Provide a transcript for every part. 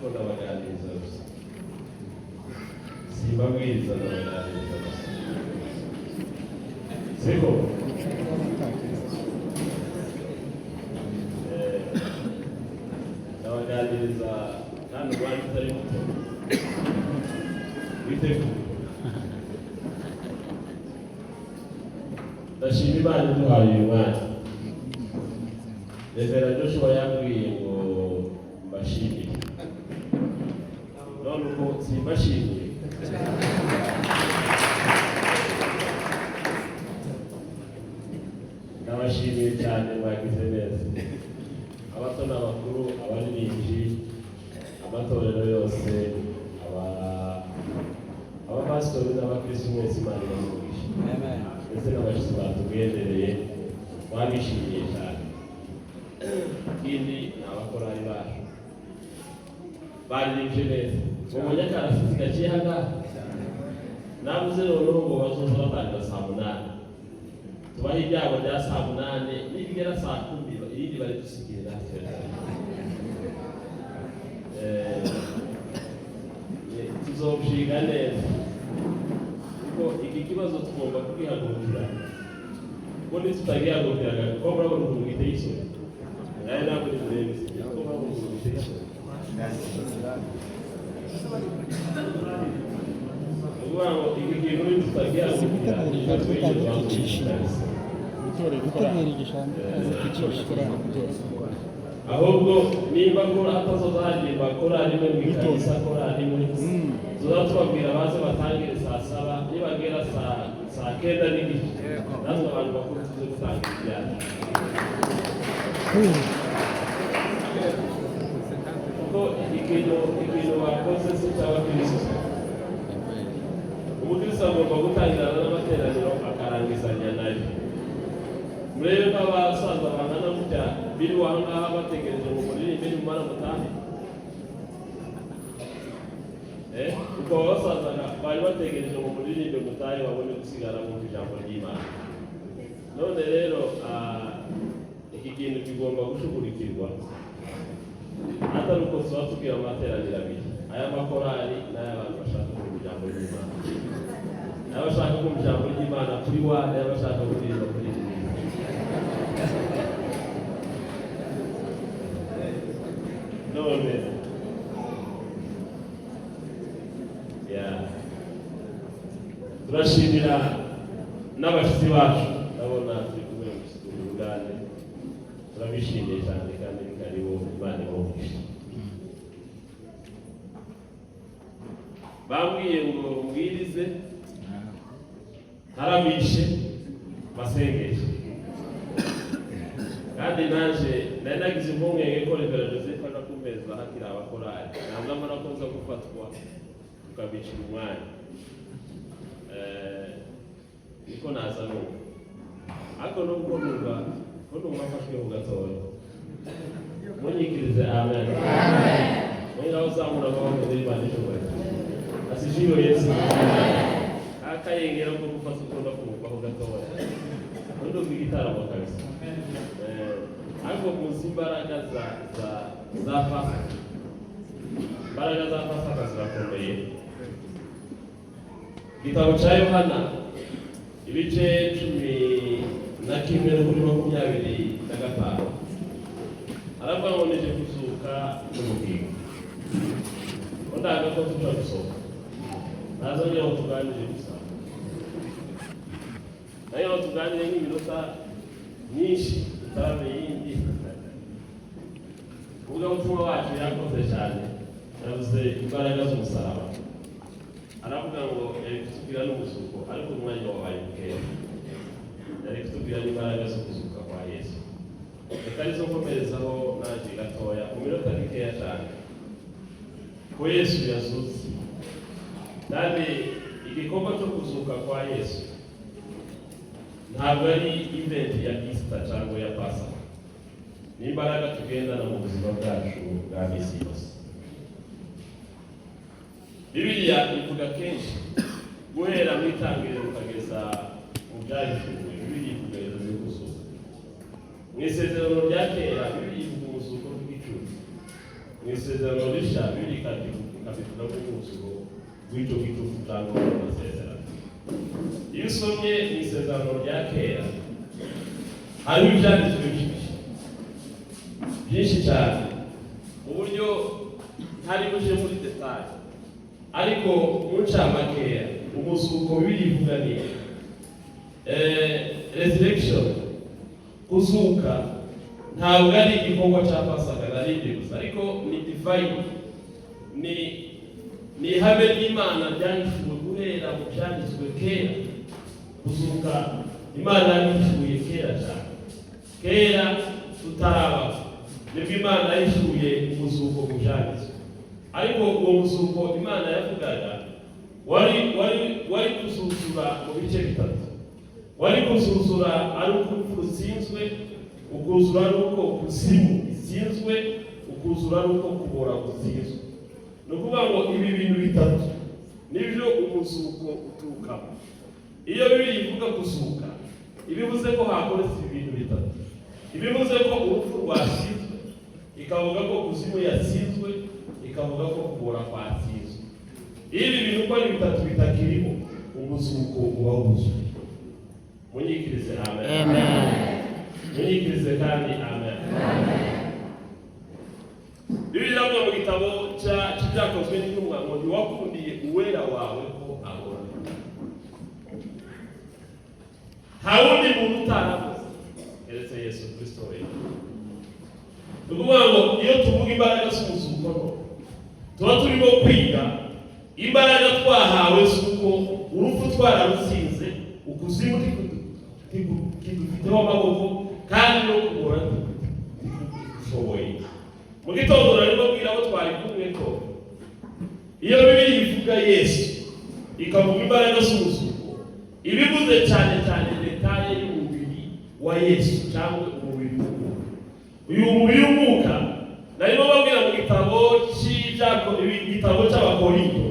Ariko ndabaganiriza gusa, simbabwiriza, ndabaganiriza gusa, siko? Ndabaganiriza kandi umwanya utari muto witeguye. Ndashima Imana iduhaye uyu mwanya. Reverend Joshua yambwiye ngo mbashimire, none uko simbashimiye? Ndabashimiye cyane, mwagize neza, abato n'abakuru, abaririmbyi, amatorero yose, abapasitori n'abakristo mwese, Imana ibamugisha, ndetse n'abashyitsi batugendereye, twabishimiye cyane. Ikindi ni abakorari bacu baririmbye neza. Mubonye akarasisi gaciye hagaha, nabuze noneho ngo bazoza batangira saa 8, tubahe ibyago bya saa 8, nibigera saa 10 irindi bari dusigiye natwe. Tuzobyiga neza, kuko iki kibazo tugomba kugihagurukira, kuko nitutagihagurukira, kuko murabona ukuntu giteye isoni, nawe ntabwo ni murebe, kuko murabona ukuntu giteye isoni. Ni ukuvuga ngo iki kintu nitutagihagurukira, Gutegura igishanga. Ahubwo nimba ko hatazoza haririmba korali imwe mu ikanisa, korali imwe, tuza tubabwira baze batangire saa 7, nibagera saa 9:30 natwe abantu bakuru tuze gutanga ibyacu, kuko ikintu bakoze si icy'abakristo. Umukristo agomba gutangirana n'amateraniro akarangizanya nayo. Murebe nk'abasaza bangana gutya biri aho ngaha bategereje ngo muririmbe, nimumara mutahe. Ubwo abo basaza bari bategereje ngo muririmbe mutahe, babone gusigara bumva ijambo ry'Imana. None rero iki kintu kigomba gushugurikirwa, atari uko tuba tubwira amateraniro abiri, aya makorali n'ay'abantu bashaka kumva ijambo ry'Imana, n'abashaka kumva ijambo ry'Imana kuri wa, n'abashaka kuririmba kuri iri. None ya turashimira n'abashyitsi bacu, ndabona turi kumwe mu Bugande, turabishimiye cyane kandi ni karibu, Imana ibahe. Bambwiye ngo mbwirize, ntaramishe, basengeshe, kandi naje nari nagize impungenge ko Reverend Joseph aja kumeza hakiri abakorali, ntabwo mbona ko nza gufatwa tukabicira umwanya. Niko naza numva, ariko nubwo numva ko numva mfashweho gatoya, munyikirize amen. Mwingaho uzamura amaboko muri Imana icyubahiro. Asifiwe Yesu. Akayengera ko gufata ukunda kumvaho gatoya, ndumva igitaramo kabisa. Ariko muzi imbaraga za Pasaka, imbaraga za Pasaka zirakomeye. Igitabo cya Yohana ibice 11 no kuri 25, aravuga ngo nije kuzuka n'ubugingo. Ndaga ko tuja gusohoka, ntazongera ngo tuganire gusa, nayo ngo tuganire nk'iminota myinshi tutarame yindi. Umuvugabutumwa wacu yakoze cyane, yavuze imbaraga z'umusaraba, aravuga ngo yari kutubwira n'umuzuko, ariko umwanya wabaye mukeya. Yari kutubwira n'imbaraga zo kuzuka kwa Yesu. Reka arizo nkomerezaho nanjye gatoya mu minota mikeya cyane, ko Yesu yazutse, kandi igikorwa cyo kuzuka kwa Yesu ntabwo ari event ya Easter cyangwa ya Pasaka, ni imbaraga tugendana mu buzima bwacu bwa minsi yose. Bibiliya ivuga kenshi, guhera mu Itangiriro ukageza mu Byahishuwe, Bibiliya ivuga hejuru yo kuzuka. Mu Isezerano rya Kera, Bibiliya ivuga umuzuko w'icumi. Mu Isezerano Isezerano rishya Bibiliya ikabivuga nk'umwuzuro w'icyo ngicyo cyangwa amasezerano. Iyo usomye mu Isezerano rya Kera, hariho ibyanditswe byinshi byinshi cyane, mu buryo ntari buje muri détails, ariko mu ncamakeya, umuzuko Bibiliya ivuga ni resurrection. Kuzuka ntabwo ari igikorwa cya Pasaka na rimwe gusa, ariko ni divine, ni ihame ry'Imana ryahishuwe guhera mu byanditswe kera. Kuzuka Imana yahishuye kera cyane, kera tutarabaho, nibwo Imana yahishuye umuzuko mu byanditswe. Ariko uwo muzuko Imana yavugaga wari kuzuzura mu bice bitatu. Wari kuzuzura ari uko urupfu rutsinzwe, ukuzura ari uko kuzimu itsinzwe, ukuzura ari uko kubora gutsinzwe. Ni ukuvuga ngo ibi bintu bitatu nibyo umuzuko uturukamo. Iyo Bibiliya ivuga kuzuka, ibivuze ko hakoretse ibi bintu bitatu: ibivuze ko urupfu rwatsinzwe, ikavuga ko kuzimu yatsinzwe, ikavuga ko kubora kwatsinzwe. Iyo ibi bintu uko ari bitatu bitakiriho, umuzuko uba wuzuye. Munyikirize amen. Amen. Munyikirize kandi amen. Bibiliya iravuga mu gitabo cy'Ibyakozwe n'Intumwa ngo: "Ntiwakundiye Uwera wawe ko abora." Nta wundi muntu utaravuze keretse Yesu Kirisito wenyine. Ni ukuvuga ngo iyo tuvuga imbaraga z'umuzuko, no tuba turimo kwiga imbaraga twahawe z'uko urupfu twararutsinze, ukuzimu kidufiteho amaboko, kandi no kubora ntikushoboye. Mu gitondo narimo mbwira abo twari kumwe ko iyo Bibiliya ivuga Yesu, ikavuga imbaraga z'umuzuko, ibivuze cyane cyane détail y'umubiri wa Yesu cyangwa umubiri w'umwuka. Uyu mubiri w'umwuka narimo babwira mu gitabo cy'ibyako, igitabo cy'Abakorinto,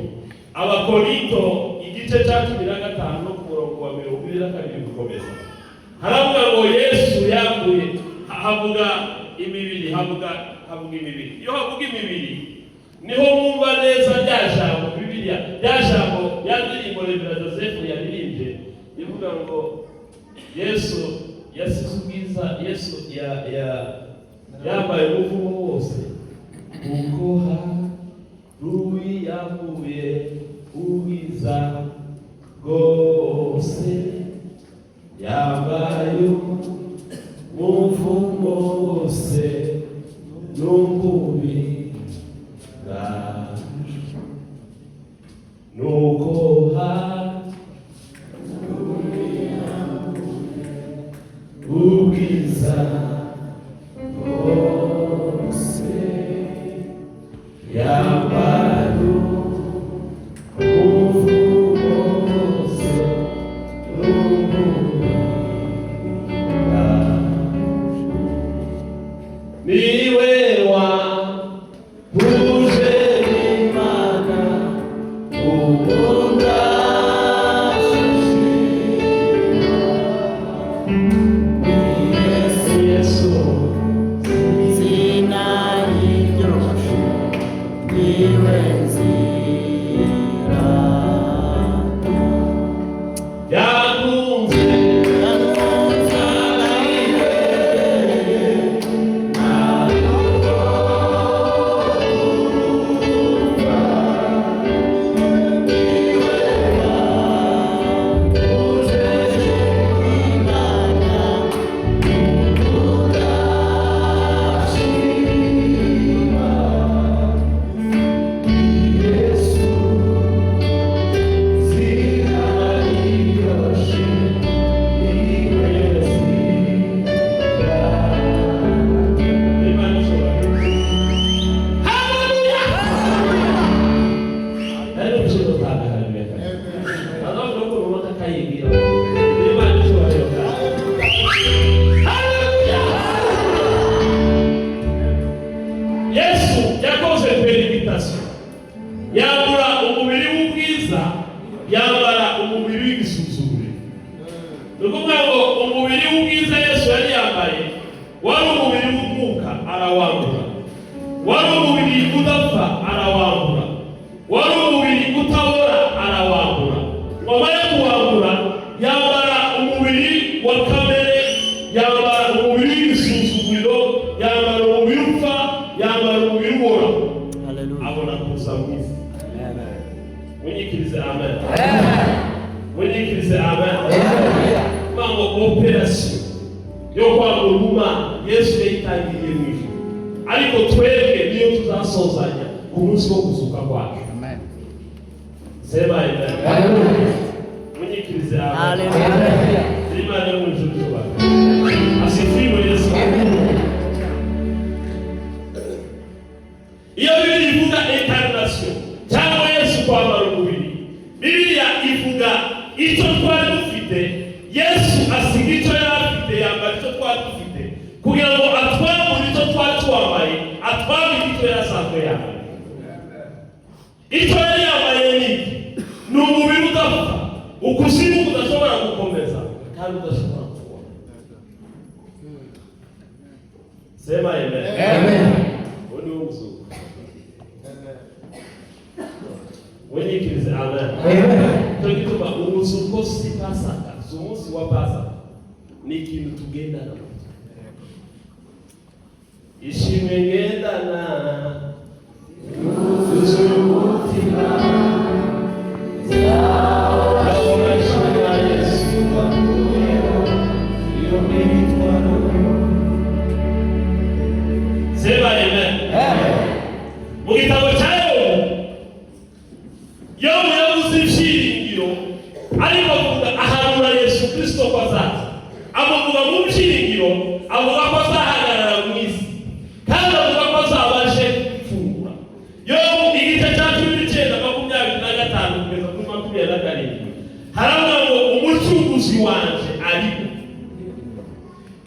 Abakorinto igice cya 15 no ku murongo wa 42 gukomeza, haravuga ngo Yesu yambuye, havuga imibiri, havuga imibiri. Iyo havuga imibiri, niho mwumva neza rya jambo Bibiliya, rya jambo, ya ndirimbo Reverend Joseph yaririmbye ivuga ngo Yesu yasize ubwiza, Yesu ya yambaye umuvumo wose, kuko haruyamuye ubwiza bwose, yambaye umuvumo wose n'ububi bwacu, nuko ubwiza bwose, yambaye umuvumo wose n'ububi bwacu, niwe wahuje Imana ukunda. Yesu, Yesu. Izina riryoshye, niwe nzira. Yakunze. Yakunze. Imana ishobora. Haleluya! Nari numvise gutanga haleluya. Azavuga ko runaka akayibwira. Imana ishobora. Haleluya! Yesu yakoze prédication, yambura umubiri w'ubwiza, yambara umubiri w'igisuzuguriro. Ni ukuvuga ngo umubiri w'ubwiza Yesu yari yambaye wari umubiri w'umwuka, arawambura. Wari umubiri udapfa, arawambura. Wari umubiri utabora, arawambura. Ngo amare kuwambura, yambara umubiri wa kamere, yambara umubiri w'igisuzuguriro, yambara umubiri upfa, yambara umubiri ubora, abona kuza mu isi. Munyikirize amen, munyikirize amen. Kuvuga ngo opération yo kwambura ubumana, Yesu yayitangiriye mu ijuru, ariko twebwe niyo tuzasozanya ku munsi wo kuzuka kwacu. Sema amen, munyikirize amen. Imana yo mu ijuru cyubahiro. Asifiwe Yesu. Iyo Bibiliya ivuga incarnation cyangwa Yesu kwambara umubiri, Bibiliya ivuga icyo twari dufite. Yesu asiga icyo yari afite, yambara icyo twari dufite, kugira ngo atwambure icyo twari twambaye, atwambike icyo yari asanzwe yambaye. Icyo yari yambaye ni iki? Ni umubiri udapfa, ukuzimu udashobora gukomeza kandi udashobora kubona. Sema amen. Uwo ni wo muzuko. Munyikirize amen. Cyo gituma umuzuko si Pasaka, si umunsi wa Pasaka, ni ikintu tugendana. Ishimwe ngendana yuzuye umutima, ndabona ishimwe Yesu Wakuyeho iyo mitwaro. Sema amen. Mu gitabo cya Yobu, Yobu yabuze ibyiringiro, ariko avuga, ahanura Yesu Kristo ko azaza. Amuvuga mu byiringiro, avuga ko azahagarara mu isi, kandi avuga ko azaba aje gupfungura. Yobu igice cya 19, 25 kugeza kuri 27, haravuga ngo umucunguzi wanje ariho,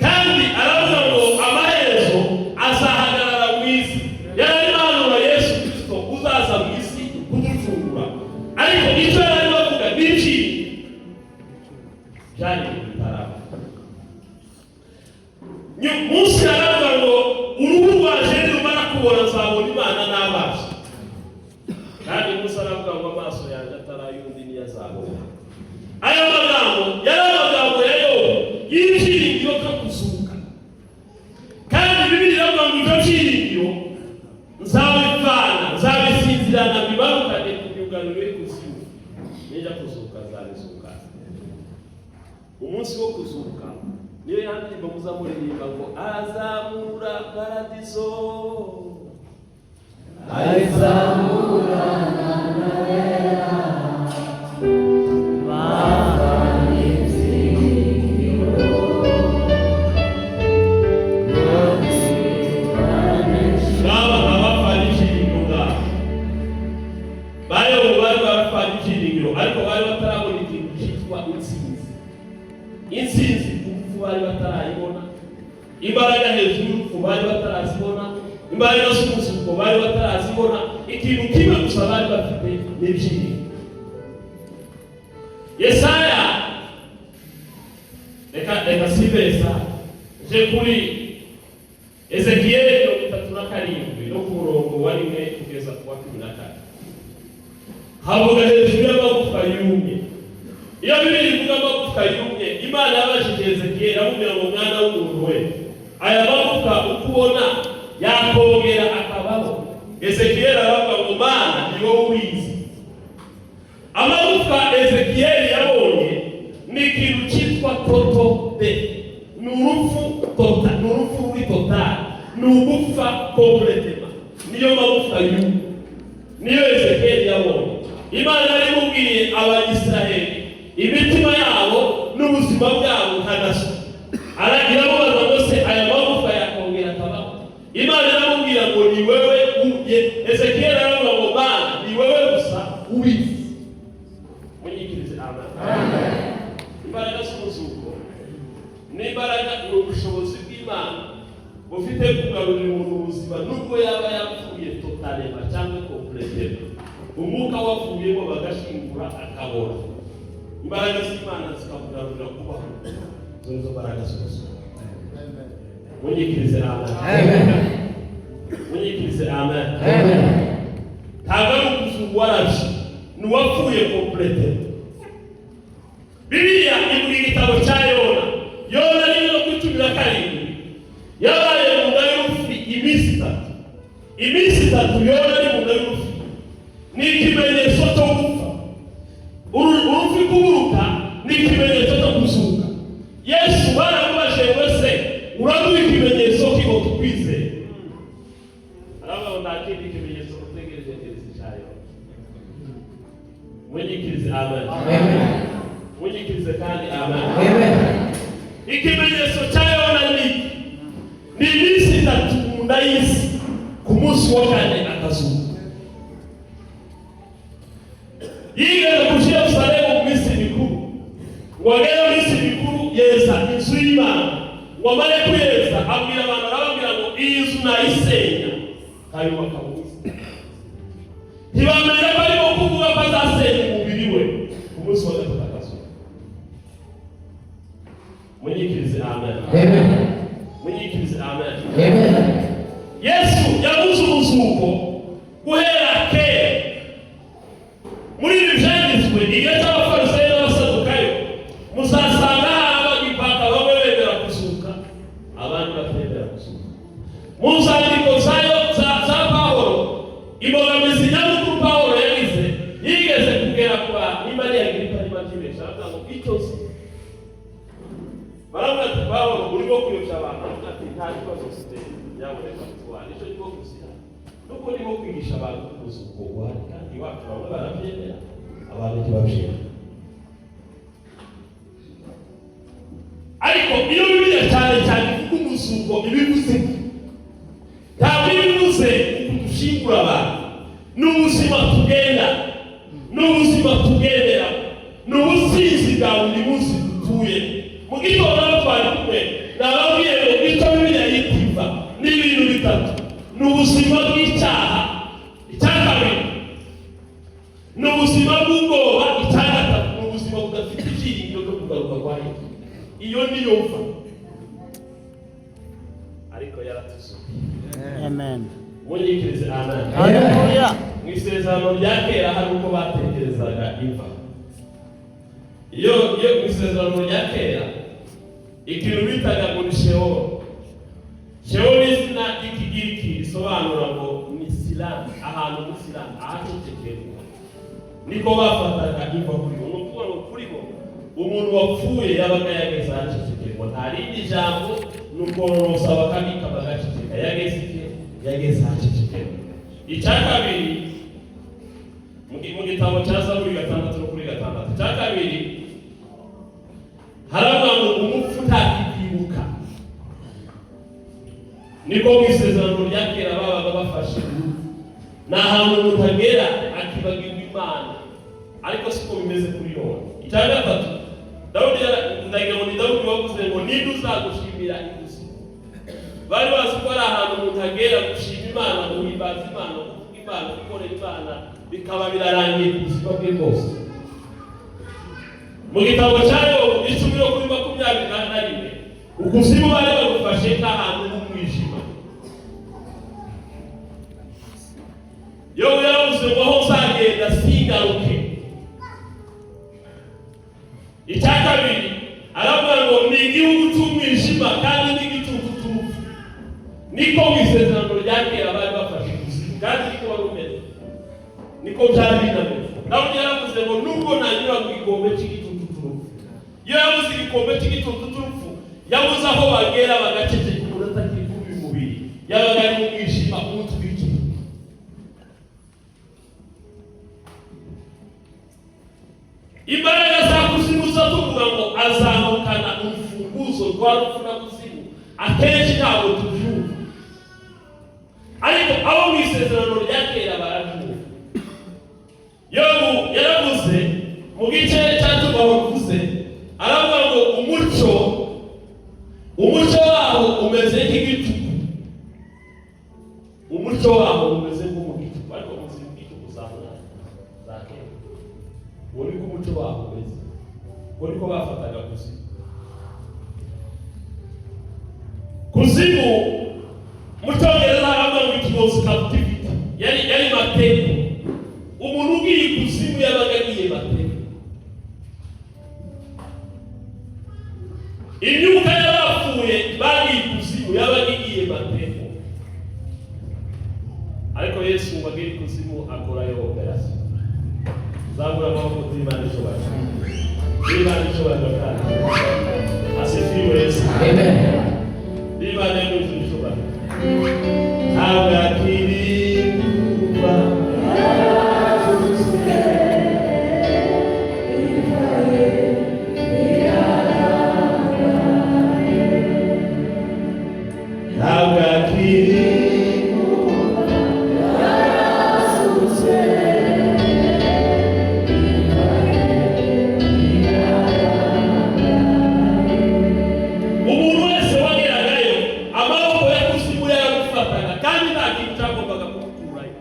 kandi aravuga ngo amaherezo azahagarara mu isi. Yari arimo ahanura Yesu Kristo uzaza mu isi kuducungura, ariko icyo yari arimo avuga ni ibyiringiro byari ibintu bitaraba. Munsi aravuga ngo uruhu rwanje nirumara kubora, nzabona Imana n'amaso. Kandi Musa aravuga ngo amaso yanjye atari ay'undi niyo azabona. Aya magambo yari amagambo ya Yobu y'ibyiringiro byo kuzuka, kandi Bibiliya iravuga ngo ibyo byiringiro nzabivana, nzabisinzirana, bibarukane ku myugariro y'ikuzimu. Nijya kuzuka, nzabizuka. Umunsi wo kuzuka niyo yandirimbo muzamuririmba ngo azamura paradiso. Ayizamurana n'abera bavanye ibyiringiro bose banesha. Baba abapfana ibyiringiro ngabo bayobo bari barapfana ibyiringiro, ariko bari batarabona ikintu cyitwa intsinzi. Intsinzi ku rupfu bari batarayibona, imbaraga hejuru y'urupfu bari batarazibona, imbaraga z'umuzuko bari batarazibona. Ikintu kimwe gusa bari bafite ni ibyiringiro. Yesaya, reka sibe Yesaya, nje kuri Ezekiyeli 37, no ku murongo wa 1 kugeza ku wa 14, havuga hejuru y'amagufwa yumye. Iyo Bibiliya ivuga amagufwa yumye, Imana yabajije Ezekiyeli, amubwira ngo: "Mwana w'umuntu we, aya magufwa uko ubona yakongera akabaho?" Ezekiyeli aravuga ngo: "Mana, ni wowe ubizi." Amagufwa Ezekiyeli yabonye ni ikintu cyitwa total death, ni urupfu total, ni urupfu ruri total, ni ugupfa complètement. Niyo magufwa yumye, niyo Ezekiyeli yabonye. Imana yari imubwiye Abayisiraheli imitima yabo n'ubuzima bwabo nka naso. Iramubaza ngo: "Se aya magufwa yakongera akabaho?" Imana iramubwira ngo: "Ni wewe Ezekiyeli aravuga ngo: "Mana, ni wewe gusa ubizi." Munyikirize amen. Imbaraga z'umuzuko ni imbaraga, ni ubushobozi bw'Imana bufite kugarurira umuntu ubuzima, nubwo yaba yapfuye totalement cyangwa complètement, umwuka wavuyemo, bagashingura akabora, imbaraga z'Imana zikamugarurira kubaho. Izo nizo mbaraga z'umuzuko. Munyikirize amen, munyikirize. Munyikirize amen. Ntabwo ari ukuzuka warabye, ni uwapfuye complète. Bibiliya ivuga igitabo cya Yona. Yona ni no kuri 17, yabaye mu nda y'urufi iminsi 3. Iminsi 3 Yona ari mu nda y'urufi ni ikimenyetso cyo gupfa. Urufi kuguruka ni ikimenyetso cyo kuzuka. Yesu baramubajije ngo: "Se uraduha ikimenyetso kigo tukwizeye?" Aravuga ngo: "Nta kindi kimenyetso utegereje keretse icya Yona." Munyikirize amen. Munyikirize kandi amen. Ikimenyetso cya Yona ni iminsi 3 mu nda y'isi, ku munsi wa kane akazuka. Yigeze kuja i Yerusalemu mu minsi mikuru, ngo agere mu minsi mikuru yeza inzu y'Imana. Ngo amare kuyeza, abwira abantu, arababwira ngo: "Iyi nzu nayisenya nkayubaka mu minsi." Ntibamenya ko arimo kuvuga ko azasenya umubiri we, ku munsi wa gatatu akazuka. Munyikirize amen. Munyikirize amen. Yesu yabuze umuzuko guhera kera. Muri ibi byanditswe, igihe cy'Abafarisayo n'Abasadukayo, muzasanga habaga impaka, bamwe bemera kuzuka, abandi batemera kuzuka. Mu nzandiko zayo za Pawulo, imbogamizi nyamukuru Pawulo yagize, yigeze kugera kwa niba ari Agiripa, niba ntibesha, aravuga ngo icyo nzi. Baravuga ati: "Pawulo, urimo kuyobya abantu." Aravuga ati: "Nta kibazo mfite, nyaboneka mutware, icyo ndimo kuzira nuko ndimo kwigisha abantu umuzuko uhari, kandi iwacu bamwe barabyemera, abandi ntibabyemera." Ariko iyo Bibiliya cyane cyane ivuga umuzuko, ibivuze iki? Ntabwo ibivuze ukudushingura abantu. Ni ubuzima tugenda, ni ubuzima tugendera, ni ubusinzi bwa buri munsi dutuye. Mu gitondo aho twari kumwe, nababwiye ngo icyo Bibiliya yita imva ni ibintu bitatu: ni ubuzima bw'icyaha, icya kabiri ni ubuzima bw'ubwoba, icya gatatu ni ubuzima budafite ibyiringiro byo kugaruka kwa Yesu. Iyo niyo mva, ariko yaratuzuye. Amen. Munyikirize amen. Hallelujah. Mu Isezerano rya Kera hari uko batekerezaga imva. Iyo mu Isezerano rya Kera, ikintu bitaga ngo ni Sheol. Sheol ni izina ry'Ikigiriki risobanura ngo ni silence, ahantu muri silence, ahacecekerwa. Niko bafataga imva kuri bo. Ni ukuvuga ngo kuri bo umuntu wapfuye yabaga yageze ahacecekerwa, nta rindi jambo, ni ukororosa bakabika bagaceceka. Yageze iki? Yageze ahacecekerwa. Icya kabiri, mu gitabo cya Zaburi 6 no kuri 6, icya kabiri haravuga ngo umupfu ntakikwibuka. Niko mu Isezerano rya Kera babaga bafashe urupfu, ni ahantu umuntu agera akibagirwa Imana, ariko siko bimeze kuri Yona. Icya gatatu, Dawudi ndagira ngo ni Dawudi wavuze ngo: "Ninde uzagushimira ikuzimu?" Bari bazi ko ari ahantu umuntu agera gushima Imana, guhimbaza Imana, kuvuga Imana, gukorera Imana, bikaba birarangiye ku buzima bwe bwose. Mu gitabo cya Yobu 10 no kuri 21, ukuzimu bari bagufashe nk'ahantu h'umwijima. Yobu yaravuze ngo: "Aho nzagenda singaruke." Icya kabiri, aravuga ngo ni igihugu cy'umwijima kandi n'igicucu cy'urupfu. Niko mu Isezerano rya Kera bari bafashe ikuzimu, kandi niko wari umeze, niko byari binameze. Dawudi yaravuze ngo: "Nubwo nanyura mu gikombe cy'igicucu cy'urupfu." Iyo yabuze igikombe cy'igicucu cy'urupfu, yabuze aho bagera bagaceceka, umuntu atakiri kuri uyu mubiri, yabaga ari mu mwijima umutwikiriye. Imbaraga za kuzimu zo tuvuga ngo azamukana urufunguzo rwa rupfu na kuzimu, akenshi ntabwo tubyumva, ariko abo mu Isezerano rya Kera barabyumva. Yobu yaravuze mu gice cya tubavuze, aravuga ngo umucyo waho umeze nk'igicuku, umucyo waho umeze nko mu gicuku. Ariko muzi igicuku za za kera, uwo niko umucyo waho umeze, uwo niko bafataga kuzimu. Kuzimu mu Cyongereza haravuga ngo: "It was Was captivity, yari mateko. Umuntu ugiye ikuzimu yabaga agiye mateko. Imyuka y'abapfuye bagiye ikuzimu yabaga igiye mateko. Ariko Yesu ngo agere ikuzimu, akorayo operasiyo. Zamura amaboko, Imana ishobora, Imana ishobora. Kandi asifiwe Yesu. Imana yo mu ijuru ishobora. Ntabwo akiri kuba. Ntabwo akiri. Umuntu wese wageragayo, amaboko ya kuzimu yaragufataga, kandi nta kintu cyagombaga kumukurayo.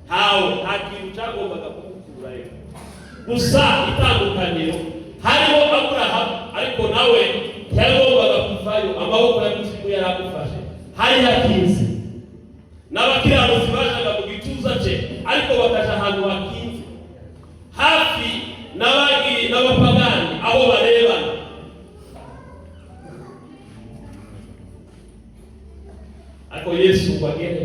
Ntawe, nta kintu cyagombaga kumukurayo. Gusa itandukaniro, hariho Aburahamu, ariko nawe ntiyagombaga kuvayo, amaboko ya kuzimu yaragufashe, hari hakinze. N'abakiranutsi bajaga mu gituza cye, ariko bakaja ahantu hakinze, hafi n'abagiye n'abapagani aho barebana. Ariko Yesu ngo agere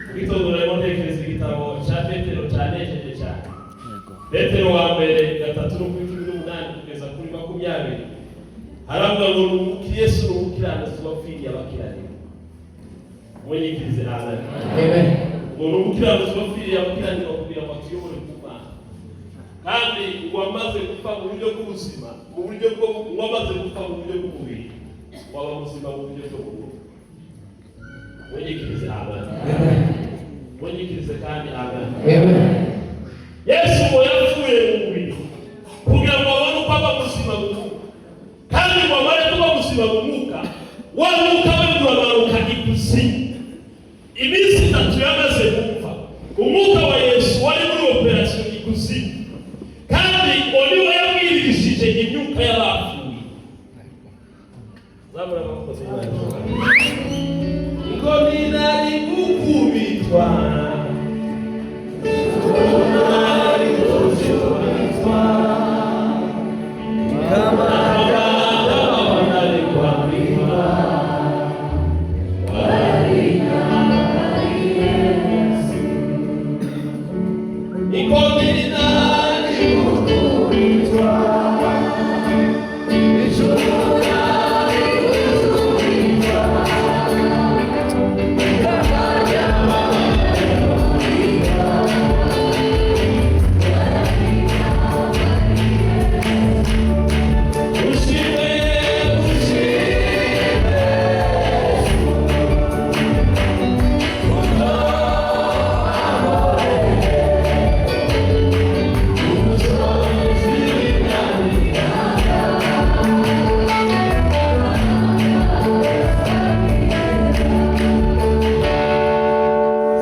mu gitondo, narimo ntekereza igitabo cya Petero cyanejeje cyane. Petero wa mbere 3 no kuri 18 kugeza kuri 20, haravuga ngo Yesu ni umukiranutsi wapfiriye abakiranirwa. Munyikirize amen. Ngo ni umukiranutsi wapfiriye abakiranirwa kugira ngo atuyobore ku Mana, kandi ngo amaze gupfa mu buryo bw'ubuzima, mu buryo bwo ngo amaze gupfa mu buryo bw'umubiri, waba muzima mu buryo bwo mu. Munyikirize amen. Munyikirize kandi amen. Yesu ngo yapfuye mu mubiri kugira ngo abone uko aba muzima mu mwuka, kandi ngo amare kuba muzima mu mwuka, wa mwuka we uramanuka ikuzimu. Iminsi 3 yamaze gupfa, umwuka wa Yesu wari muri operasiyo ikuzimu, kandi ngo niwe yabwiririshije imyuka y'abapfuye. Zamura amaboko z'Imana. Ngo ninari gukubitwa, nari gukubitwa, nari kwambikwa. Ikoni nari gukubitwa, icumu nari gukubitwa. Ushime, ushime, kuko ahoreye umusozi w'imyanya.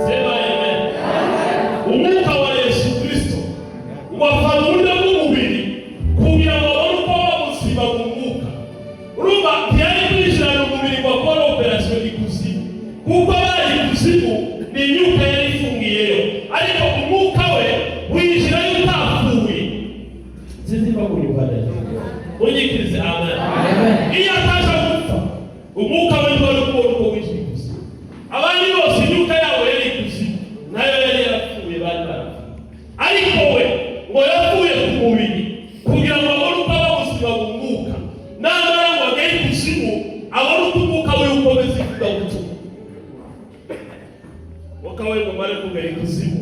Sema amen. Umwuka wa Yesu Kristo wapfa mu buryo bw'umubiri kugira ngo abone uko aba muzima mu mwuka. Urumva, ntiyari kwinjirana umubiri ngo akore operasiyo ikuzimu, kuko abari ikuzimu ni imyuka yari ifungiyeyo, ariko umwuka we winjirayo utapfuye. Sinzi niba kunyumva neza. Unyikirize amen. Iyo ataje gupfa, umwuka we ntiwari kubona uko winjira ikuzimu. Abandi bose imyuka yabo yari ikuzimu, nayo yari yarapfuye, bari barapfuye, ariko we ngo yapfuye ku mubiri kugira ngo abone uko aba muzima mu mwuka, namara ngo agere ikuzimu, abone uko umwuka we ukomeza ivugabutumwa. Umwuka we ngo umare kugera ikuzimu,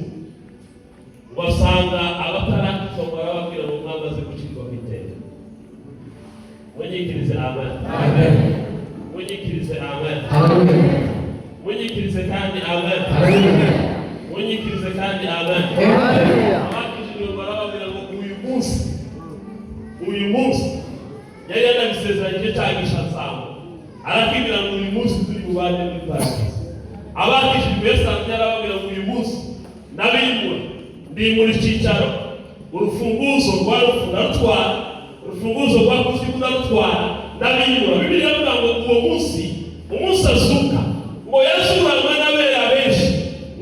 ngo asanga abatarakizwa, ngo arababwira ngo mwamaze gucirwa iteka. Munyikirize amen. Munyikirize amen. Munyikirize kandi amen. Munyikirize kandi amen. Abakijijwe barababwira ngo uyu munsi, uyu munsi, yari yanabisezeranyije cyagisha nsambo, arakibwira ngo uyu munsi turi bubane muri paradiso. Abakijijwe yasanze yarababwira ngo uyu munsi ndabimura, ndimura icyicaro, urufunguzo rwa rupfu ndarutwara, urufunguzo rwa kuzimu ndarutwara, ndabimura. Bibiliya iravuga ngo uwo munsi, umunsi azuka, ngo yazuye. Yazuranywe n'abera benshi,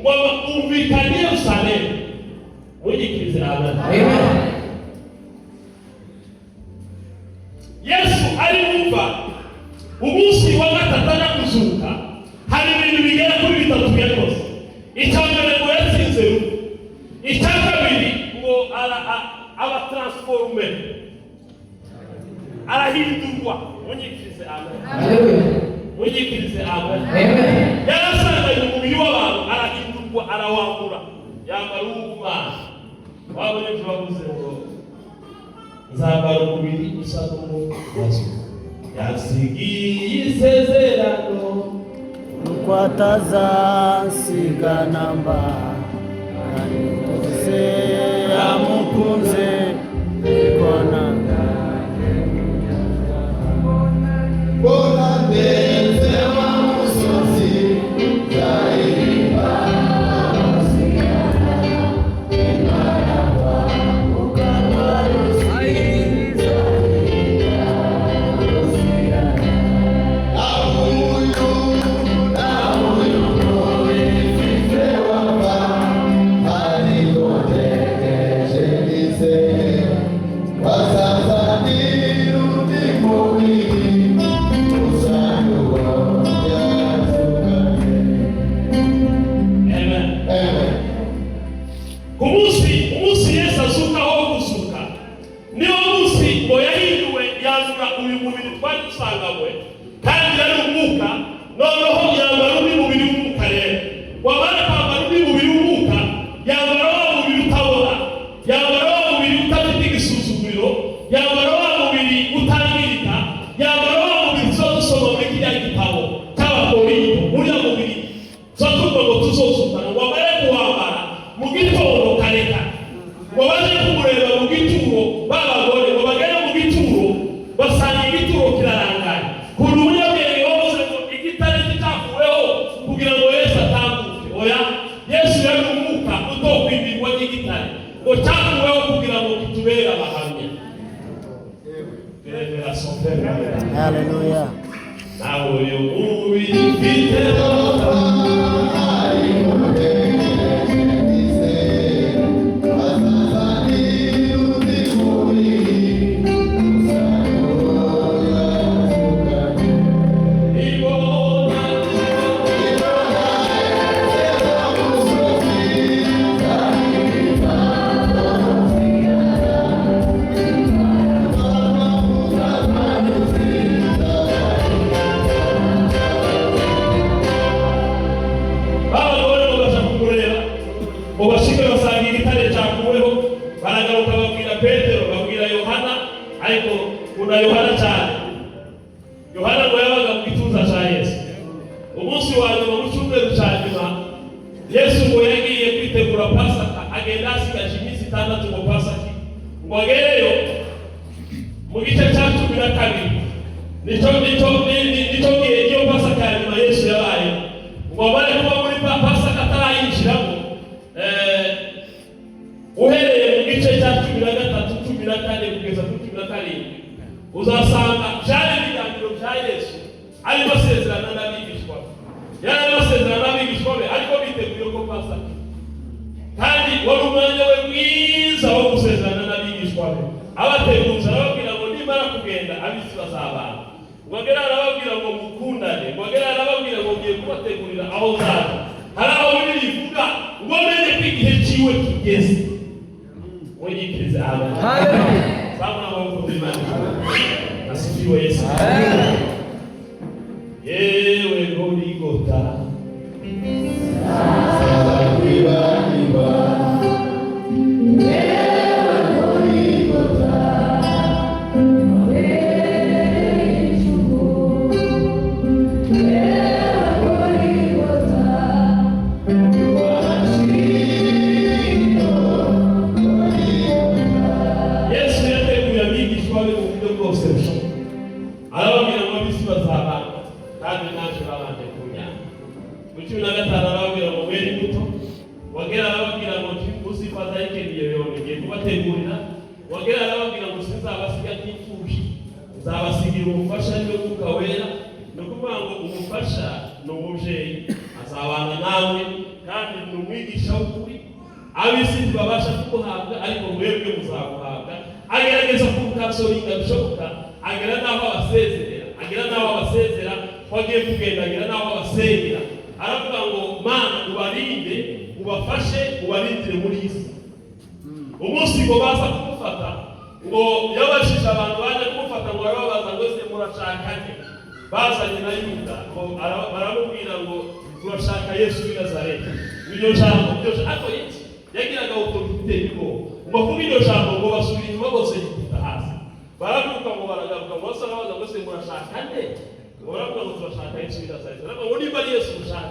ngo bumvikane i Yerusalemu. Mugikirize amen. Amen. Yesu ari mumva umunsi wa gatatu ajya kuzuka, hari ibintu bigera kuri bitatu yakoze. Icya mbere, ngo yatsinze rupfu. Icya kabiri, ngo aba transformé, arahindurwa. Munyikirize amen. Hallelujah. Munyikirize amen. Amen. Yarasanganye umubiri w'abantu, arahindurwa, arawambura, yambara uw'Imana. Wabonye ejo bavuze ngo nzambara umubiri usa n'umubazo yansigiye isezerano. Nuko atazansiga namba, kandi rwose yamukunze ikona. Mbona ndetse wa musozi nzaririmba. Nawe uyu wapfa, ariko ntegereje nizeye bazazanira undi mubiri usa n'uwo yazukanye. Amen. Amen. Ku munsi, umunsi Yesu azuka wo guzuka, niwo munsi ngo yahinduwe, yandura uyu mubiri twari dusanganywe kandi yari umwuka, noneho yambara undi mubiri w'umwuka. Rero wamara kwambara undi mubiri w'umwuka, yambara wa mubiri utabora, yambara wa mubiri udafite igisuzuguriro, yambara wa mubiri utangirika, yambara wa mubiri tuba dusoma muri kiriya gitabo cy'Abakorinto, uriya mubiri tuba tuvuga ngo tuzozukana. Ngo amare kuwambara mu gitondo kare kare, ngo baje kumureba mu gituro b'abagore, ngo bagere mu gituro basanga igituro kirarangaye. Kuntu umunyabwenge wavuze ngo igitare kitakuweho kugira ngo Yesu atambuke. Oya, Yesu yari umwuka utokwimirwa n'igitare, ngo cyakuweho kugira ngo kitubere abahamya. Révélation. Haleluya. Nawe uyu mubiri mfite Ariko ntegereje nizeye bazazanira undi mubiri usa n'uwo yazukanye. Ibona. Musozi nzaririmba. Babagore ngo baja kumureba, ngo bashike basanga igitare cyakuweho. Baragaruka babwira Petero, babwira Yohana, ariko kuna Yohana cyane. Yohana ngo yabaga mu gituza cya Yesu. Umunsi wa nyuma, mu cyumweru cya nyuma, Yesu ngo yagiye kwitegura Pasaka, agenda asigaje iminsi 6 ngo Pasaka, ngo agereyo. Mu gice cya 12, nicyo gihe iyo Pasaka ya nyuma Yesu yabaye, ngo amare kuba muri Pasaka atarayinjiramo. Uhereye mu gice cya 13, 14 kugeza kuri 17, uzasanga byari ibiganiro bya Yesu arimo asezerana n'abigishwa be. Yari arimo asezerana n'abigishwa be, ariko biteguye ko Pasaka, kandi wari umwanya we mwiza wo gusezerana n'abigishwa be, abateguza, arababwira ngo nimara kugenda ab'isi bazabana. Ngo agere arababwira ngo mukundane, ngo agere arababwira ngo ngiye kubategurira aho nzaza. Hari aho Bibiliya ivuga ngo menye ko igihe ciwe kigeze. Munyikirize amen. Hallelujah. Zamura amaboko y'Imana. Asifiwe Yesu. Yewe Goligota. Kwibagirwa. Yewe Goligota. Yesu yateguye abigishwa be mu buryo bwose bushoboka, arababwira ngo ab'isi bazabana, kandi naje babanje kunyanga. Mu 15 arababwira ngo mwere imbuto. Wagera arababwira ngo usifadhaike, yone ngiye kubategurira. Wagera arababwira ngo sinzabasiga nk'imfubyi, nzabasigira umufasha, ariwe Mwuka Wera. Ni ukuvuga ngo umufasha ni umubyeyi. Namwe kandi ni umwigisha w'ukuri. Ab'isi ntibabasha kumuhabwa, ariko mwebwe muzamuhabwa. Agerageza kumucounselinga bishoboka, agera n'aho abasezerera, agera n'aho abasezera ko agiye kugenda, agera n'aho abasengera, aravuga ngo: "Mana, ubarinde, ubafashe, ubarindire muri iyi si." Umunsi ngo baza kumufata, ngo yabashije abantu baje kumufata, ngo arababaza ngo: "Ese murashaka nde?" Bazanye na Yuda, ngo baramubwira ngo: "Turashaka Yesu w'i Nazareti." Iryo jambo, iryo jambo, ariko Yesu yagiraga autorité y'ubwoba. Ngo kuba iryo jambo, ngo basubira inyuma bose, yikubita hasi. Barabyuka, ngo baragaruka, ngo basa n'abaza ngo: "Ese murashaka nde?" Ngo baravuga ngo: "Turashaka Yesu w'i Nazareti." Aravuga ngo: "Niba ari Yesu mushaka,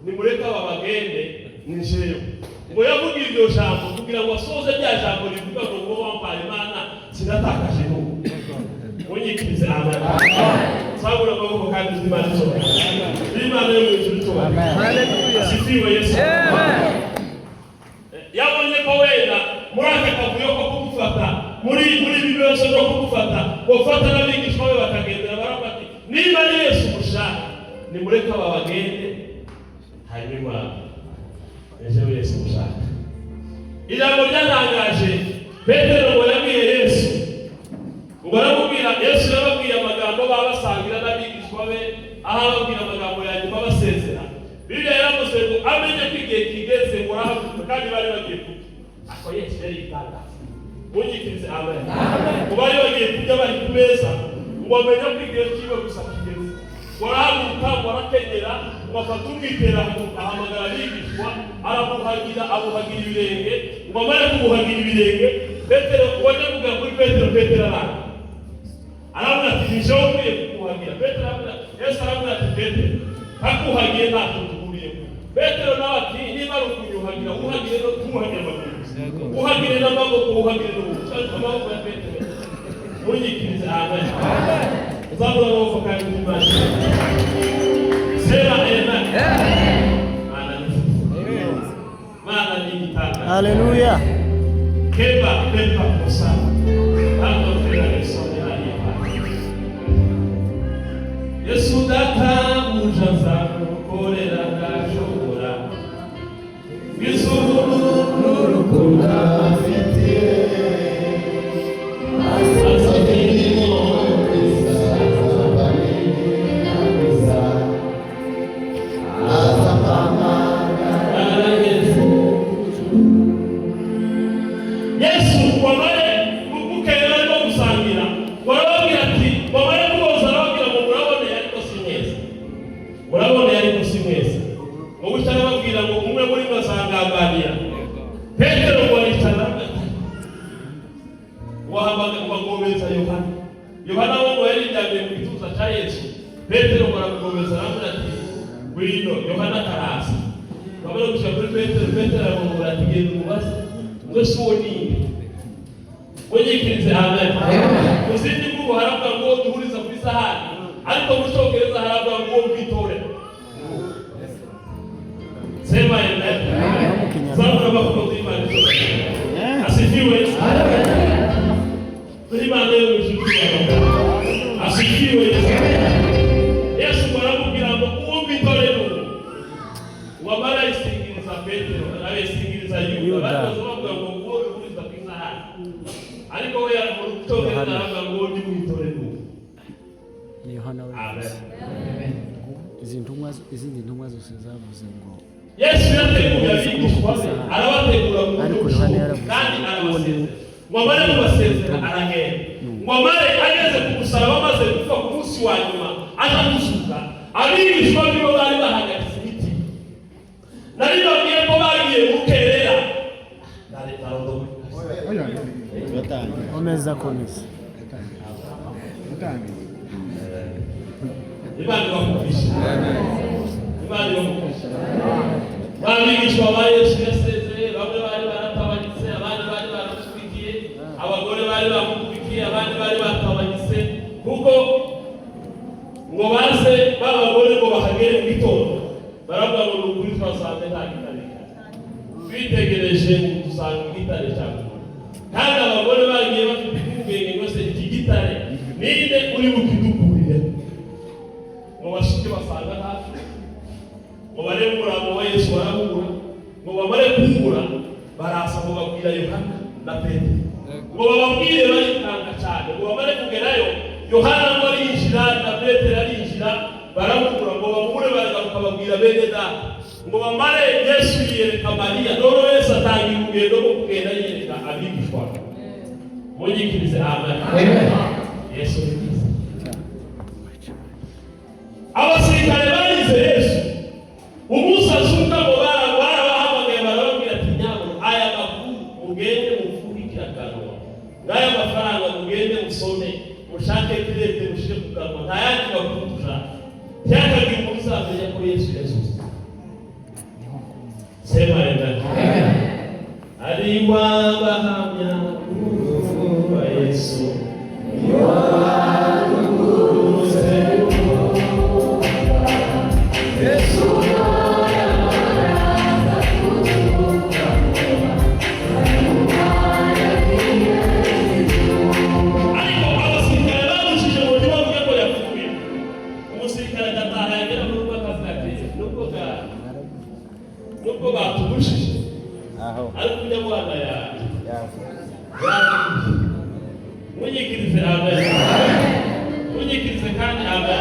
nimureke aba bagende, ni jewe." Ngo yavuga iryo jambo kugira ngo asoze rya jambo rivuga ngo wampaye, Imana, sinatakaje n'ubu. Munyikirize amen. Sabura amaboko kandi uzi Imana ishobora. Imana yo mu ijuru ishobora. Asifiwe Yesu. Yabonye ko wenda muri aka kavuyo ko kumufata, muri ibi bibazo byo kumufata, gufata n'abigishwa be bakagendera, baravuga ati: "Niba ari Yesu mushaka, nimureke aba bagende, hanyuma ejo Yesu mushaka." Ijambo ryatangaje, Petero ngo yabwiye Yesu, ngo aramubwira, Yesu yababwiye amagambo baba basangira n'abigishwa be, aho ababwira amagambo ya nyuma basezera. Bibiliya yaravuze ngo amenye ko igihe kigeze, ngo arahaguruka, kandi bari bagiye kurya. Ako Yesu yari itangaza. Munyikirize amen. Ngo bari bagiye kurya, bari ku meza, ngo amenye ko igihe kiwe gusa kigeze, ngo arahaguruka, ngo arakenyera, ngo afate umwitero, ahamagara abigishwa, arabuhagira, abuhagira ibirenge. Ngo amare kumuhagira ibirenge, Petero, ngo ajye kuvuga kuri Petero, Petero aranga, aravuga ati: "Ni jewe ukwiye kukuhagira." Petero aravuga, Yesu aravuga ati: "Petero, ntakuhagiye ntacyo duhuriyeho." Petero nawe ati: "Niba ari ukunyuhagira, wuhagire no ntuhagire amaguru gusa, uhagire n'amaboko, uhagire n'ubuso." Amaboko ya Petero. Munyikirize amen. Uzabura amaboko kandi Imana. Sema amen. Mana ni Mana ni igitangaza. Haleluya. Keba pepa kosa. Hano tera lesoni hariya. Yesu databuja, nzagukorera ndashobora. Izuru n'urukundo afitiye azafitiye. Aza ampamagara. Yesu. Yesu wamare bukeye barimo gusangira, barababwira ati, wamare kuboza, arababwira ngo: "Muraboneye ariko si mwese, muraboneye ariko si mwese." Ngo gutya arababwira ngo: "Umwe muri mwe azangambanira." Petero ngo aricara, aravuga ati, wahamagara ngo agomeza Yohana. Yohana we ngo yari yiryamiye mu gituza cya Yesu. Petero ngo aramugomeza, aravuga ati: "Ngwino." Yohana akaraza. Bamara gushika kuri Petero, Petero aramubwira ati: "Genda umubaze ngo ese uwo ni nde?" Munyikirize amen. Mu zindi mvugo haravuga ngo duhuriza kuri sahani, ariko mu Cyongereza haravuga ngo uwo bw'itorero. Sema amen. No mu Kinyarwanda. Zamura amaboko y'Imana. Asifiwe. Imana yo mu ijuru. Asifiwe Yesu. Yesu aramubwira ngo: "Uwo bw'itorero." Wamara isingiriza Petero, arabisingiriza Yuda. Yuda. Bari bavuga ngo uwo duhuriza ku isahani, ariko we mu Cyongereza Yohana. aravuga ngo uwo ndi bw'itorero. Ni Yohana Amen. wabivuze. Izi ntumwa, izindi ntumwa zose zavuze ngo Yesu yateguye abigishwa be, arabategura mu buryo Ariko Yohana bushoboka, yaravuze kandi ngo arabasezera. Ngo amare kubasezera, aragenda. Ngo amare ageze ku musaraba, amaze gupfa, ku munsi wa nyuma aza gusuka, abigishwa bibo bari bahagaritse imitima. Nari babwiye ko bagiye mukerera. Narondowe. Komeza, komeza. Utangiye. Imana ibakugisha, Imana ibakugisha. Babigishwa ba Yesu yasezeye, bamwe bari baratabanyitse, abandi bari baramukurikiye, abagore bari bamukurikiye, abandi bari batabanyitse, kuko ngo baze b'abagore ngo bahagere mu gitondo, baravuga ngo: "Ni ukuri twasanze nta gitare gihari, twitegereje ngo dusanga igitare cyaguye." Kandi abagore bagiye bafite impungenge ngo: "Se iki gitare ninde uri bukidukurire?" Ngo bashike basanga hafi. Ngo barebe umurambo wa Yesu, barawubura. Ngo bamare kuwubura, baraza ngo babwira Yohana na Petero, ngo bababwire barikanga cyane. Ngo bamare kugerayo, Yohana ngo arinjira na Petero arinjira, baramubura. Ngo bamubure, baragaruka babwira bene data. Ngo bamare, Yesu yiyereka Mariya. Noneho Yesu atangira urugendo rwo kugenda yiyereka abigishwa. Munyikirize amen. Yesu ni mwiza. Abasirikare barize Yesu umunsi azuka, ngo barabahamagaye, barababwira ati: "Nyabura aya makuru, mugende mupfundikire akanwa n'aya mafaranga, mugende musome, mushake kirete mushyire ku kanwa. Nta yandi makuru dushaka, ntihakagire umuntu uzamenya ko Yesu yazutse." Sema amen. Ari wabahamya urupfu rwa Yesu. Ariko abasirikare bamushije mu buryo bavuga ko yapfuye. Umusirikare agataha, yagera mu rugo akavuga ati: Nubwo batubushije, Aho ariko ujya mwana ya yavuze. Munyikirize amen. Munyikirize kandi amen."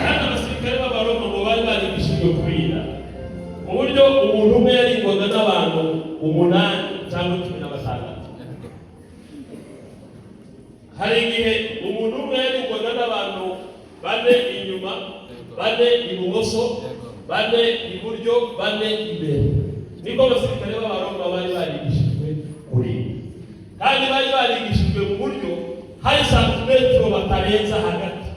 Kandi abasirikare b'Abaroma ngo bari barigishijwe kurinda mu buryo umuntu umwe yarindwaga n'abantu umunani cyangwa 16. Hari igihe umuntu umwe yarindwaga n'abantu bane inyuma, bane ibumoso, bane iburyo, bane imbere. Niko abasirikare b'Abaroma bari barigishijwe kurinda, kandi bari barigishijwe mu buryo hari santimetero batarenza hagati,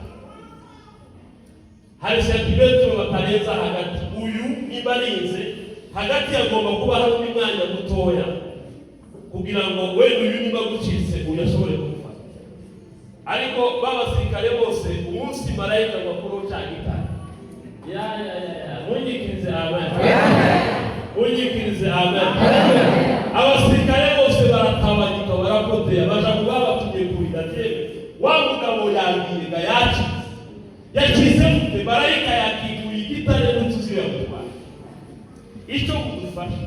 hari santimetero batarenza hagati. Uyu niba arinze hagati, agomba kuba hari undi mwanya mutoya kugira ngo wenda uyu niba agucitse, uyu ashobore kumufata. Ariko ba basirikare bose, umunsi marayika ngo akureho cya gitare, ya ya ya ya, munyikirize amen, munyikirize amen. Abasirikare bose baratabagika, barapoteya, baja kuba batumye kurinda tebe wa mugabo yabwiye nga yacitse. Yakize gute? Marayika yakinguye igitare n'utuzi yamutwara. Icyo mudufasha,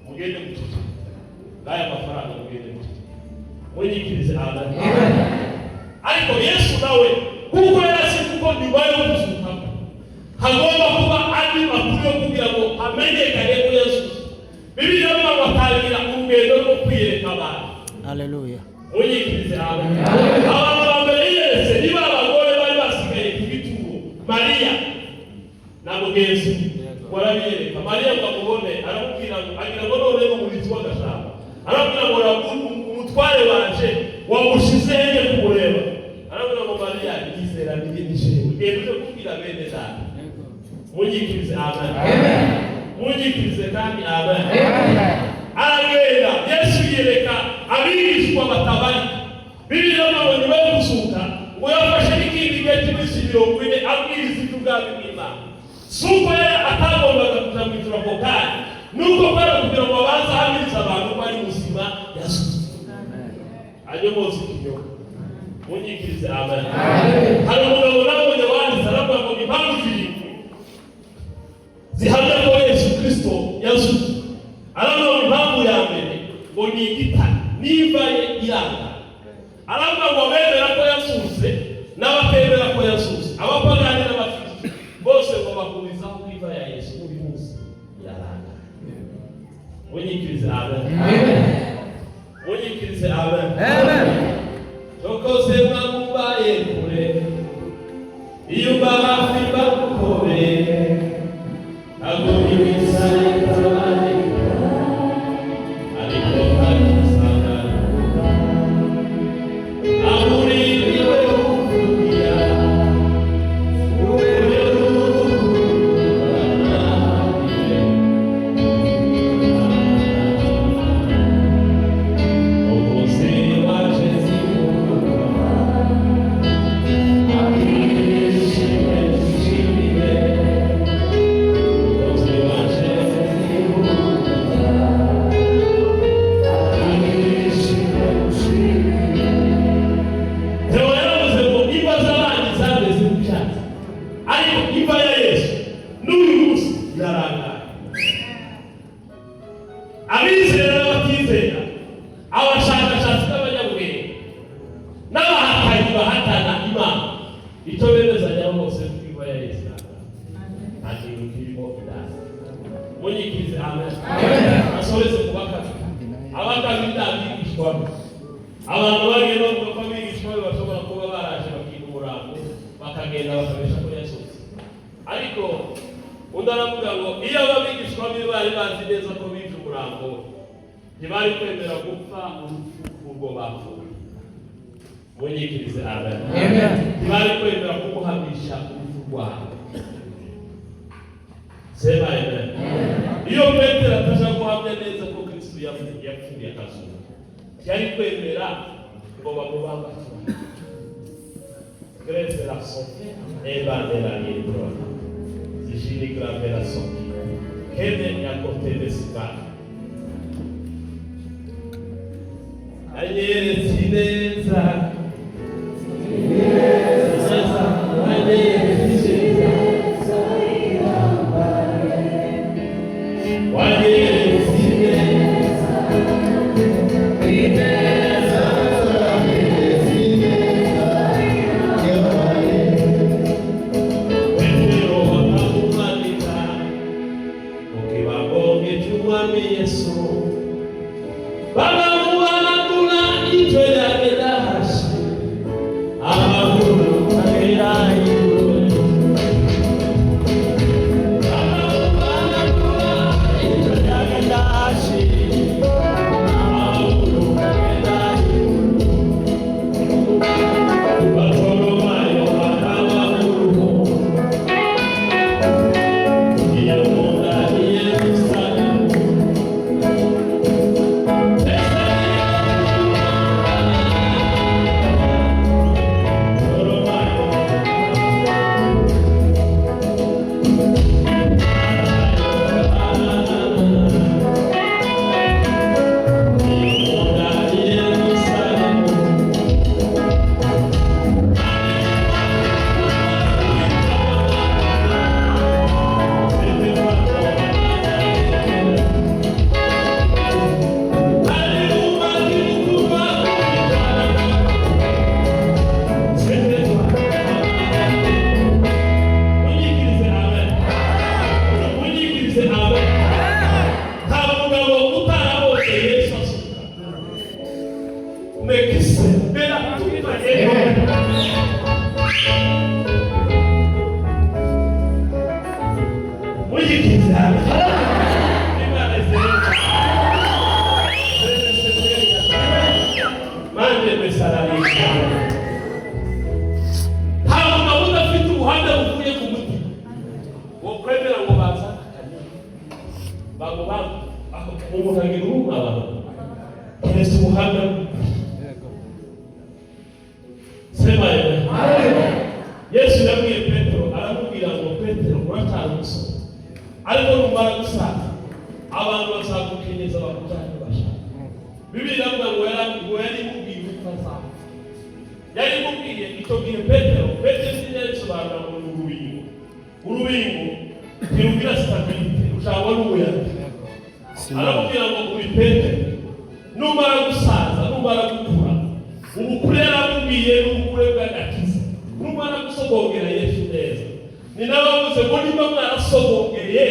mugende mututu n'aya mafaranga, mugende mututu. Munyikirize amen. Ariko Yesu nawe, kuko yari azi kuko nyuma yo kuzuka hagomba kuba andi makuru yo kugira ngo hamenyekane ko Yesu, Bibiliya ivuga ngo atangira urugendo rwo kwiyereka abantu. Haleluya. Munyikirize amen. Abantu ba mbere yiyeretse niba abagore bari basigaye ku gituro, Mariya na mugenzi we. Warabiyereka Mariya ngo amubone, aramubwira ngo, agira ngo none ni umurinzi w'agashamba, aramubwira ngo: "Umutware wanje wamushize hehe kumureba?" Aramubwira ngo: "Mariya, yizera ni jewe, genda uje kubwira bene data." Munyikirize amen. Munyikirize kandi amen. Aragenda, Yesu yereka abigishwa batabarika. Bibiliya ngo nyuma yo gusuka ngo yafashe n'ikindi gihe cy'iminsi 40 abwiriza iby'ubwami bw'Imana. Si uko yari atagombaga kuja mu ijuru ako kanya, nuko kwari kugira ngo abanze ahamirize abantu ko ari muzima, yasutse anyomoza ikinyoma. Munyikirize amen. Hari umugabo nabonye wanditse, aravuga ngo impamvu zirindwi zihamya ko Yesu Kristo yazutse. Aravuga ngo impamvu ya mbere ngo ni igitare n'imva ye iranga. Aravuga ngo abemera ko yazutse n'abatemera ko yazutse, abapagani n'abakristo bose, ngo bahurizaho ko imva ya Yesu buri munsi iraranga. Munyikirize amen. Munyikirize amen. Cokoze mwamubaye kure, iyo mba hafi mbaguhobeye, ntabwo ibisa itabarika, ariko ntakisanga aho uri niwe uvugira ube uruhande. Umunsi waje zimuka. Nta kintu kirimo indani. Munyikirize amen. Asoreze ku bakabiri. Abakabiri ni abigishwa be. Abantu bagiye bavuga ko abigishwa be bashobora kuba baraje bakiga umurambo, bakagenda bakabesha ko yazutse. Ariko undi aravuga ngo iyo abigishwa be bari bazi neza ko bibye umurambo we, ntibari kwemera gupfa urupfu urwo bapfuye. Munyikirize amen. Ntibari kwemera kumuhamisha urupfu rwabo. Sema amen. Iyo Petero ataja guhamya neza ko Kristo yapfuye akazuka, yari kwemera ngo bamubambe? Greve la sonke ebandela lietro zishini grave la sonke kene yakotebesika anyeretse ineza neza, anyeretse ineza, wanyeretse ineza. Ineza, ineza, Petero bakamumanika ku kibagonge cy'Umwami Yesu, bakamuhanagura icyo yagenda hasi, amaguru agera iwe. Bakamuhanagura icyo yagenda hasi, amaguru agera iwe. Bartolomayo bakabahuru iyo munda Yerusalemu. Yerusalemu. Manje mesaralisha. Nta mugabo udafite ubuhamya buvuye ku mutima wo kwemera ngo bazane akanyama bamubamba, umuntu agira urumabano keretse ubuhamya. Sema amen. Yesu yabwiye Petero, aramubwira ngo: "Petero, uracyari umusore, ariko numara gusaza abantu bazagukenyeza bakujyane bashaka." Bibiliya iravuga ngo yari imubwiye uko azapfa. Yari imubwiye icyo gihe Petero. Petero izina risobanura ngo ni urubingo. Urubingo ntirugira stabilité, rushangwa n'umuyaga. Aramubwira ngo: "Uri Petero, numara gusaza, numara gukura." Ubukure yaramubwiye ni ubukure bw'agakiza. Numara gusogongera Yesu neza, ni nawe wavuze ngo niba mwarasogongeye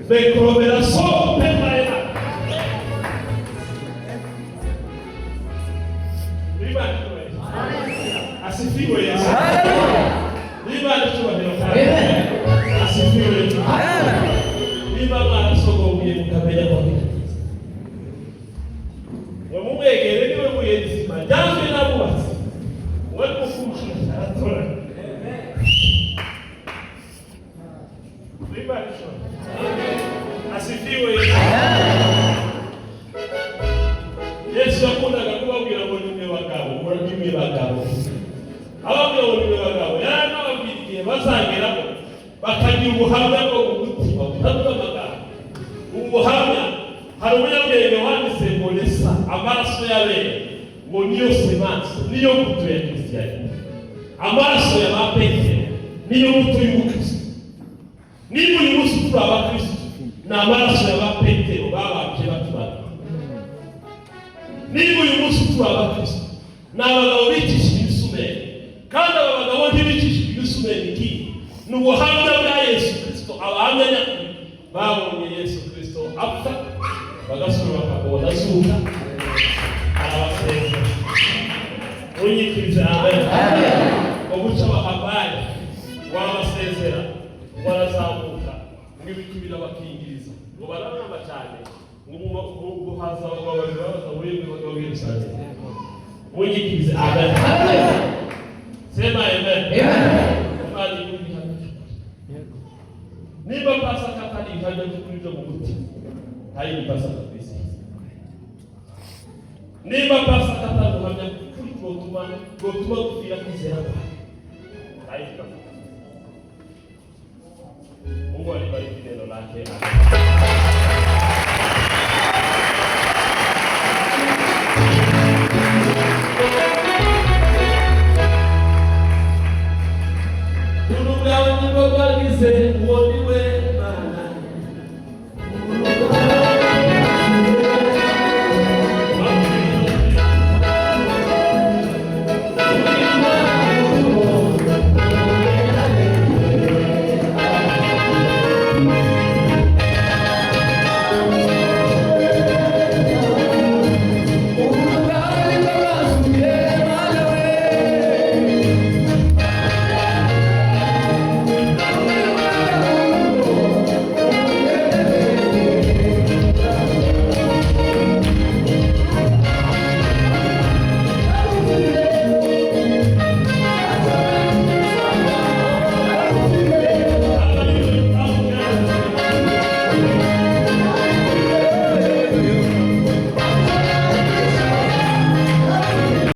bekorobera so pemaena. Imana icyubahiro. Asifiwe Yesu. Imana icyubahiro kandi. Asifiwe Yesu. Niba mwarasogongeye mukamenya ko bigakiza, ngo mumwegere, niwe buye rizima ryanzwe n'abubatsi, we kukurusha aratora. Imana icyubahiro. Asifiwe Yesu. Yesu yakundaga kubabwira ngo nimwe bagabo, nimwe bagabo. Ababwira ngo nimwe bagabo, yaranababwira igihe bazageramo bakagira ubuhamya bwo mu mutima butavuga amagambo. Ubu buhamya, hari umunyabwenge wanditse ngo resa amaraso y'abera ngo niyo semence, niyo mbuto ya christianité. Amaraso ya ba Petero niyo mbuto y'ubukristo. Niba uyu munsi turi abakristo, ni amaraso ya ba Petero babambye batubana. Niba uyu munsi turi abakristo, ni abagabo bicishije ibisumeri. Kandi aba bagabo ntibicishije ibisumeri iki? Ni ubuhamya bwa Yesu Kristo. Abahamya nyakuri babonye Yesu Kristo apfa, bagasubira bakabona azuka, arabasezera. Unyikirize amen. Ubuca bahabaye wabasezera, barazamuka, ngo ibicu birabakingiriza, ngo bararamba cyane, ngo haza abagabo babiri babaza muri bagabo b'Yerusalemu. Unyikirize amen. Sema amen. Imana iguhe ibihamya by'ukuri. Niba Pasaka atari ibihamya by'ukuri byo mu mutima, nta yindi Pasaka twizihiza. Niba Pasaka atari ubuhamya bw'ukuri bwotuma dupfira kwizera kwawe, nta yindi Pasaka. Mungu alibariki neno lake. Amen. Ubuntu bwawe nibwo bwagize uwo ni we.